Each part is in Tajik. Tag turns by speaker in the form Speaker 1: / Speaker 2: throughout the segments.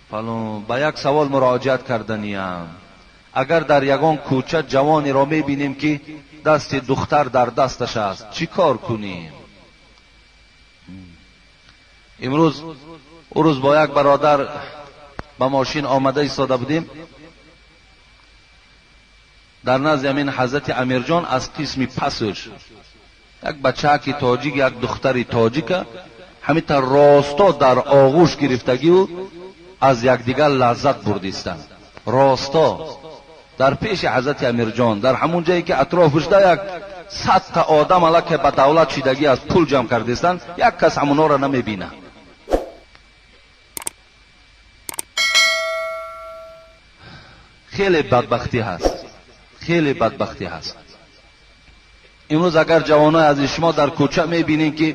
Speaker 1: Фалон ба як савол муроҷиат карданиям. Агар дар ягон кӯча ҷавонеро мебинем, ки дасти духтар дар дасташ аст, чӣ кор кунем? Имрӯз ӯ рӯз бо як бародар ба мошин омада истода будем. Дар назди ҳамин ҳазрати Амирҷон аз қисми пасш як бачаки тоҷик, як духтари тоҷика ҳамин росто дар оғӯш гирифтагиву аз якдигар лаззат бурдистанд. Росто дар пеши ҳазрати Амирҷон, дар ҳамун ҷое ки атрофашда як 100 та одам аллакай ба давлат шидагӣ аст, пул ҷамъ кардистанд, як кас ҳамунҳоро намебинад. Хеле бадбахтӣ ҳаст, хеле бадбахтӣ ҳаст. Имрӯз агар ҷавонои азиз шумо дар кӯча мебинед, ки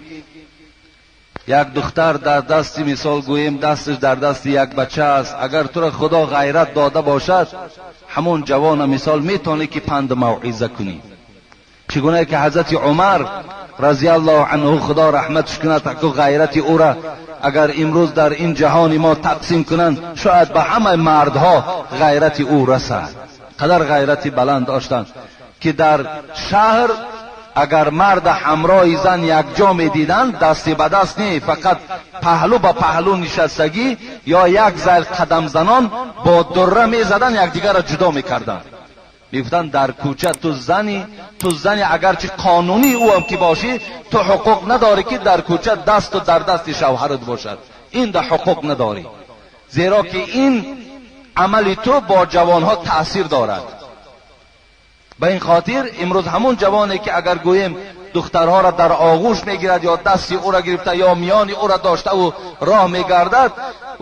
Speaker 1: як духтар дар дасти, мисол гӯем, дасташ дар дасти як бача аст, агар туро Худо ғайрат дода бошад, ҳамон ҷавона мисол метавонӣ ки панду мавъиза кунӣ. Чӣ гунае ки ҳазрати Умар разиаллоҳу анҳу, Худо раҳматш кунад, ку ғайрати ӯра агар имрӯз дар ин ҷаҳони мо тақсим кунанд, шояд ба ҳамаи мардҳо ғайрати ӯ расад. Қадар ғайрати баланд доштанд, ки дар шаҳр агар марда ҳамроҳи зан якҷо медиданд, дасти ба даст не, фақат паҳлӯ ба паҳлӯ нишастагӣ ё як зайл қадамзанон, бо дурра мезаданд, якдигарро ҷудо мекарданд. Мегуфтанд: дар кӯча ту зани, ту зани, агарчи қонунӣ ӯ ҳам ки бошӣ, ту ҳуқуқ надорӣ, ки дар кӯча дасту дар дасти шавҳарат бошад. Ин да ҳуқуқ надорӣ, зеро ки ин амали ту бо ҷавонҳо таъсир дорад. Ба ин хотир имрӯз ҳамун ҷавоне ки агар гӯем духтарҳоро дар оғӯш мегирад ё дасти ӯро гирифта ё миёни ӯро доштаву роҳ мегардад,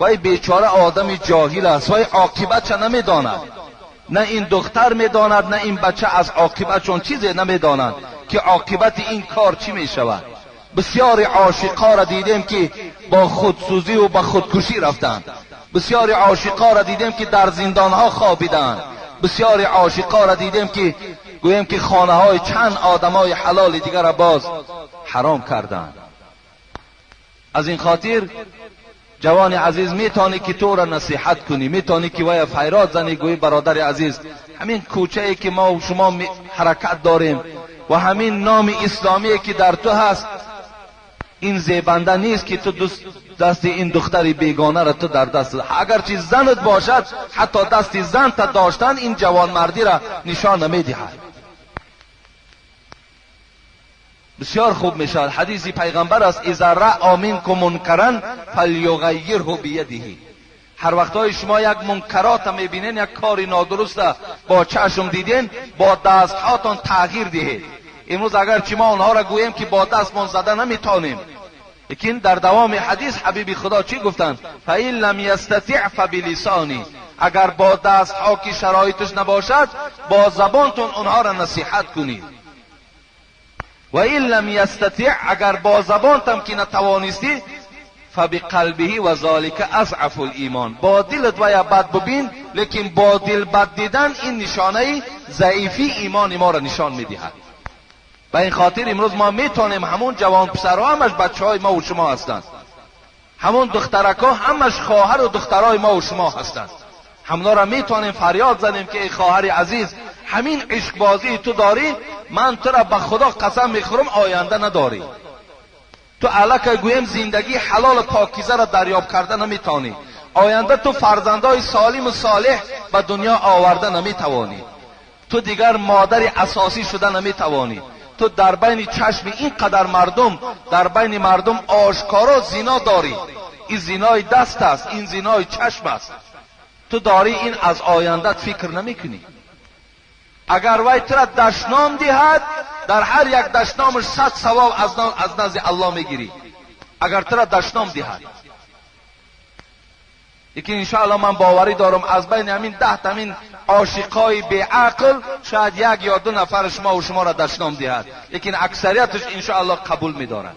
Speaker 1: вай бечора одами ҷоҳил аст, вай оқибатша намедонад. На ин духтар медонад, на ин бача аз оқибатшон чизе намедонанд, ки оқибати ин кор чӣ мешавад. Бисёри ошиқҳоро дидем, ки бо худсӯзиву ба худкушӣ рафтанд. Бисёри ошиқҳоро дидем, ки дар зиндонҳо хобиданд. Бисёри ошиқҳоро дидем, ки гӯем ки хонаҳои чанд одамои ҳалоли дигарро боз ҳаром карданд. Аз ин хотир, ҷавони азиз, метавонӣ ки туро насиҳат кунӣ, метавонӣ ки вая файрод занӣ, гӯӣ: бародари азиз, ҳамин кӯчае ки мо шумо ҳаракат дорем ва ҳамин номи исломие ки дар ту ҳаст, ин зебанда нест, ки ту дасти ин духтари бегонаро ту дар даст, агарчи занат бошад, ҳатто дасти занта доштан ин ҷавонмардиро нишон намедиҳад. Бисёр хуб мешавад. Ҳадиси пайғамбар аст: иза раъа минкум мункаран фалюғайирҳу биядиҳи. Ҳар вақтҳои шумо як мункарота мебинен, як кори нодуруста бо чашм диден, бо дастҳотон тағйир диҳед. Имрӯз агарчи мо онҳоро гӯем, ки бо дастмон зада наметавонем, лекин дар давоми ҳадис ҳабиби Худо чӣ гуфтанд? Фаин лам ястатиъ фабилисони. Агар бо дастҳо ки шароиташ набошад, бо забонтон онҳоро насиҳат кунед. Ва ин лам ястатиъ, агар бо забонтам ки натавонистӣ, фабиқалбиҳи ва золика азъафу лимон. Бо дилат вая бад бубин, лекин бо дил бад дидан ин нишонаи заифии имони моро нишон медиҳад. Ба ин хотир имрӯз мо метавонем, ҳамун ҷавонписарҳо ҳамаш бачаҳои мо ва шумо ҳастанд, ҳамун духтаракҳо ҳамаш хоҳару духтарои мо ва шумо ҳастанд, ҳамонро метавонем фарёд занем, ки эй хоҳари азиз, ҳамин ишқбозии ту дорӣ, ман тура ба Худо қасам мехӯрам, оянда надорӣ. Ту аллакай гӯем зиндагии ҳалолу покизаро дарёб карда наметавонӣ, оянда ту фарзандои солиму солеҳ ба дунё оварда наметавонӣ, ту дигар модари асосӣ шуда наметавонӣ. Ту дар байни чашми ин қадар мардум, дар байни мардум ошкоро зино дорӣ. Ин зинои даст аст, ин зинои чашм аст ту дорӣ. Ин аз ояндат фикр намекунӣ. Агар вай тура дашном диҳад, дар ҳар як дашномаш 100 савоб аз назди Аллоҳ мегирӣ, агар тура дашном диҳад. Лекин иншоалло ман боварӣ дорам, аз байни ҳамин 10 ҳамин ошиқҳои беақл шояд як ё ду нафар шумо шуморо дашном диҳад, лекин аксарияташ иншоалло қабул медорад.